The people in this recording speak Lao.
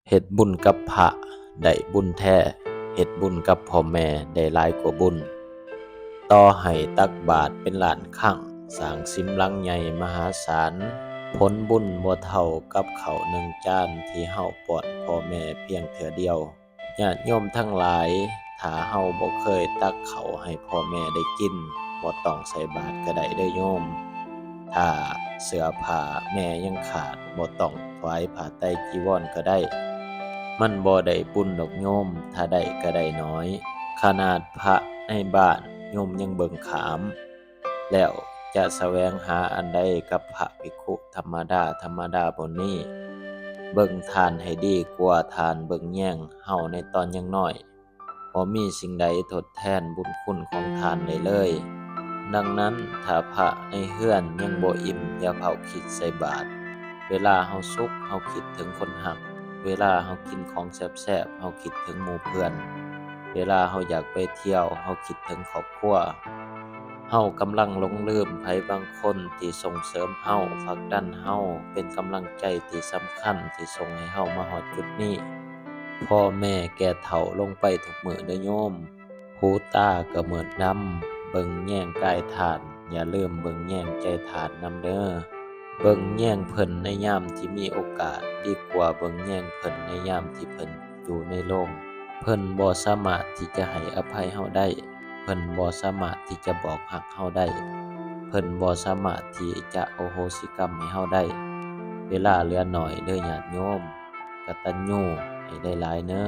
ເຮັດບຸນກັບພະໄດ້ບຸນແທ້, ເຮັດບຸນກັບພໍ່ແມ່ໄດ້ຫຼາຍກວ່າບຸນ. ຕໍ່ໃຫ້ຕັກບາດເປັນລ້ານຄັ້ງ, ສ້າງສິມຫຼັງໃຫຍ່ມະຫາສານ, ຜົນບຸນບໍ່ເທົ່າກັບເຂົ້າໜຶ່ງຈານທີ່ເຮົາປ້ອນພໍ່ແມ່ພຽງເທື່ອດຽວ. ຍາດໂຍມທັງຫຼາຍ, ຖ້າເຮົາບໍ່ເຄີຍຕັກເຂົ້າໃຫ້ພໍ່ແມ່ໄດ້ກິນ, ບໍ່ຕ້ອງໃສ່ບາດກໍໄດ້ເດີ້ໂຍມ. ຖ້າເສື້ອຜ້າແມ່ຍັງຂາດ, ບໍ່ຕ້ອງຖວາຍຜ້າໄຕຈີວອນກໍໄດ້. ມັນບໍ່ໄດ້ບຸນດອກໂຍມ, ຖ້າໄດ້ກໍໄດ້ໜ້ອຍ. ຂະໜາດພະໃນບ້ານໂຍມຍັງເບິ່ງຂ້າມ, ແລ້ວຈະສະແຫວງຫາອັນໃດກັບພະພິກຂຸທຳມະດາ, ທຳມະດາຜູ້ນີ້? ເບິ່ງທ່ານໃຫ້ດີກວ່າທ່ານເບິ່ງແຍງເຮົາໃນຕອນຍັງນ້ອຍ. ບໍ່ມີສິ່ງໃດທົດແທນບຸນຄຸນຂອງທ່ານໄດ້ເລີຍ. ດັ່ງນັ້ນ, ຖ້າພະໃນເຮືອນຍັງບໍ່ອີ່ມ, ຢ່າເຝົ້າຄິດໃສ່ບາດ. ເວລາເຮົາສຸກ, ເຮົາຄິດເຖິງຄົນຮັກ. ເວລາເຮົາກິນຂອງແຊບໆ, ເຮົາຄິດເຖິງໝູ່ເພື່ອນ. ເວລາເຮົາຢາກໄປທ່ຽວ, ເຮົາຄິດເຖິງຄອບຄົວ. ເຮົາກຳລັງຫຼົງລືມໃຜບາງຄົນທີ່ສົ່ງເສີມເຮົາ, ຜັກດັນເຮົາ, ເປັນກຳລັງໃຈທີ່ສຳຄັນທີ່ສົ່ງໃຫ້ເຮົາມາຮອດຈຸດນີ້. ພໍ່ແມ່ແກ່ເຖົ້າລົງໄປທຸກມື້ເດີ້ໂຍມ. ຫູຕາກໍມືດດຳ, ເບິ່ງແຍງກາຍທ່ານ, ຢ່າລືມເບິ່ງແຍງໃຈທ່ານນຳເດີ້. ເບິ່ງແຍງເພິ່ນໃນຍາມທີ່ມີໂອກາດ, ດີກວ່າເບິ່ງແຍງເພິ່ນໃນຍາມທີ່ເພິ່ນຢູ່ໃນໂລງ. ເພິ່ນບໍ່ສາມາດທີ່ຈະໃຫ້ອະໄພເຮົາໄດ້. ເພິ່ນບໍ່ສາມາດທີ່ຈະບອກຮັກເຮົາໄດ້. ເພິ່ນບໍ່ສາມາດທີ່ຈະອະໂຫສິກຳໃຫ້ເຮົາໄດ້. ເວລາເຫຼືອໜ້ອຍເດີ້ຍາດໂຍມ, ກະຕັນຍູໃຫ້ຫຼາຍໆເນີ.